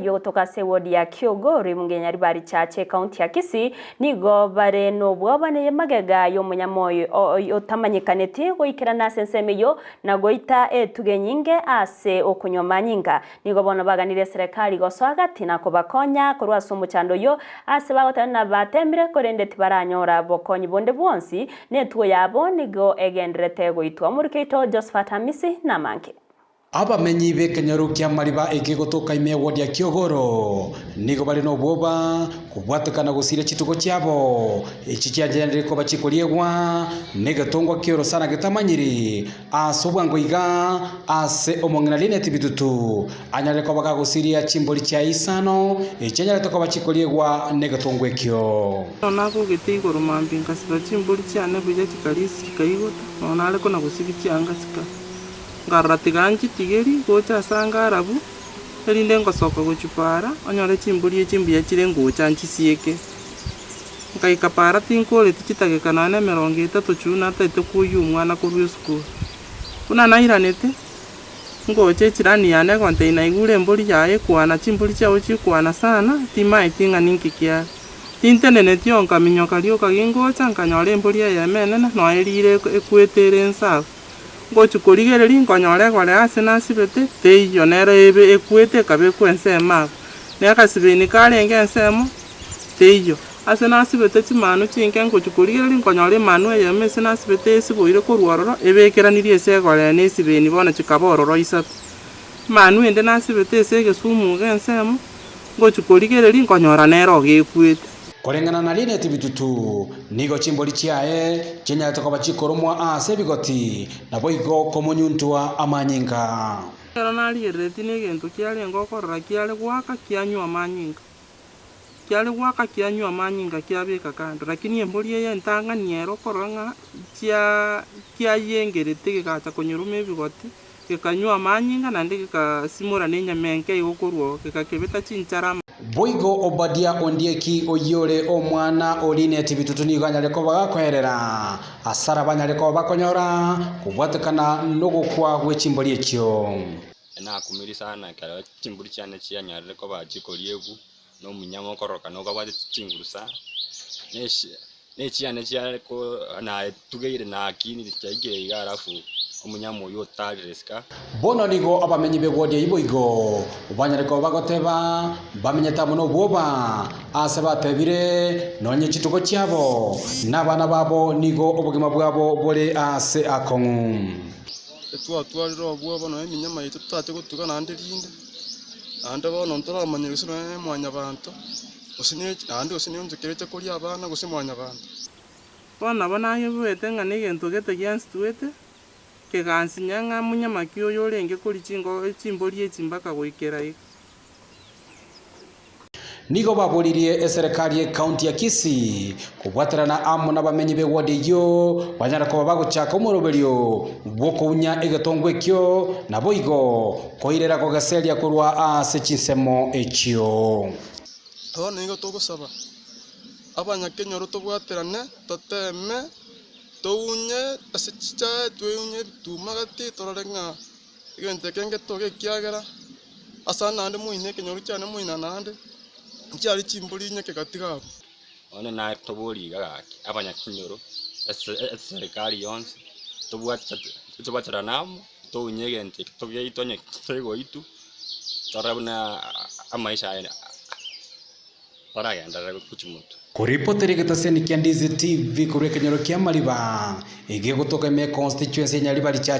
Gotoka ase ewodi ya Kiogoro ebunge ya Nyaribari Chache ekaunti ya Kisii nigo bare nobwoba neye magega y'omonyama oyo otamanyekaneti goikerana ase ensemo eyio na goita etugo enyinge ase okonywa amanyinga. Nigo bono baganirie eserekari gosoa gati na kobakonya korwa ase omochando oyio ase bagoteba ng'a batemire korende tibaranyora bokonyi bonde bwonsi na etugo yabo nigo egendererete goitwa. Omoriki oito Josephat Amisi namange. Abamenyi b'ekenyoro ki'amariba ekegotoka ime y'egwodi ya Kiogoro nigo bare nobwoba kobwatekana gosiria chitugo chiabo, echi chiancheranire koba chikoriegwa negetongwa ki'orosana getamanyiri ase obwango iga ase omong'ina Linet Bitutu anyare koba gagosiria chimbori chiaye isano echi anyarete koba chikoriegwa negetongwa ekio. Bono nabogete igoro mambia nkasiba chimbori chiane buya chikarisia chikaigota, nonya nare kona-gosibia chianga chika. Nkarora tiga nchitigeri gocha ase ange arabu, erinde ngosoka gochia para, onyore chimbori echi mbuya chire ngocha nchisieke. Nkaika para tinkoreti chitageka nonya na emerongo etato chuu nataete kwoyia omwana korwa esukuru. Buna nairanete, ngocha echirani yane egontebia naigure embori yaye ekwana chimbori chiago chikwana sana, timaeti ng'a ninki kiare. Tinteneneti oo nkaminyoka rioka gingocha nkanyora embori eyemo enene nonya erire ekwete ere inse abwo. Ngochia korigereria nkonyora egoree ase nasibete, teiyo, nero ebe ekwete ekabekwa ensemo abwo. Na akasibeni karenge ensemo, teiyo. Ase nasibete chimanu chinke ngochia korigereria nkonyora emanu eyemo ase nasibete esiboire korwa ororo, ebekeranirie ase egoree na esibeni bono chikaba ororo isato. Emanu ende nasibete ase egesumu iga ensemo, ngochia korigereria nkonyora nero iga ekwete. Koreng'ana na Linet Bitutu, nigo chimbori chiaye chianyarete koba chikoromwa aase ebigoti, naboigo komonyuntwa amanyinga. Ekero narigereretie negento kiarenge okorora kiare goaka kianywa amanyinga, kiare goaka kianywa amanyinga kiabeka kando, lakini embori eye entang'ani ere okorora ng'a chia kiayengerete gegacha konyoroma ebigoti, gekanywa amanyinga naende gekasimora nenyama enke igo korwa oo, gegakebeta chinchara ama. Boigo Obadia Ondieki oyio ore omwana o Linet Bitutu nigo anyare koba gakoerera asara banyare koba bakonyora kobwatekana nogokwa gwe chimbori echio. Nakumirie sana ekero chimbori chiane chianyarire koba chikoriegwa na omunyama okororokana okabwate chinguru sana, na echiane chiare ko naetugeire nakinire chiaikire iga alafu omunyama oyio otarire isiko. Bono nigo abamenyi b'egwodi eyio boigo banyare koba bagoteba, Bamenyete amo nobwoba, aase batebire, Nonye chitugo chiabo na abana babo nigo obogima bwabo bore aase akong'u. Etwatwarire obwoba nonya eminyama yaito totache gotuga naende rinde, naende bono ntoramanya gose nonya mwanyabanto. Gose ne naende gose nionchokerete koria abana gose mwanyabanto. Bono nabo nayebuete ng'a negento gete giansituete, kegansinya ng'a monyama ki oyo orenge koria chingo chimbori echi mpaka goikera iga. Nigo baboririe eserekari y'ecounty ya Kisii kobwaterana amo nabamenyi b'eward eyio banyare koba bagochaka omoroberio bw'okounya egetongwa ekio naboigo koirera kogeseria korwa ase chinsemo echio. Bono nigo togosaba abanyakenyoro tobwaterane, toteme, tounye ase chichae, tweunye ebituma gati torore ng'a egento eke ngetoke ekiagera ase aya naende moina ekenyoro kiane moina naende, nchiare chimbori inyeke gati gabo. Bono naye toborie iga gaki, abanyakenyoro, ase eserikari yonsi, tobwate tobwaterane amo, tounye egento eke togeite onye kegoitwa, torore buna amaisha aya toragenderere gochia motwe. Koripotera egetaseni kia Ndizi TV korwa ekenyoro kia Mariba, egegotoka ime econstituency ya Nyaribari Church.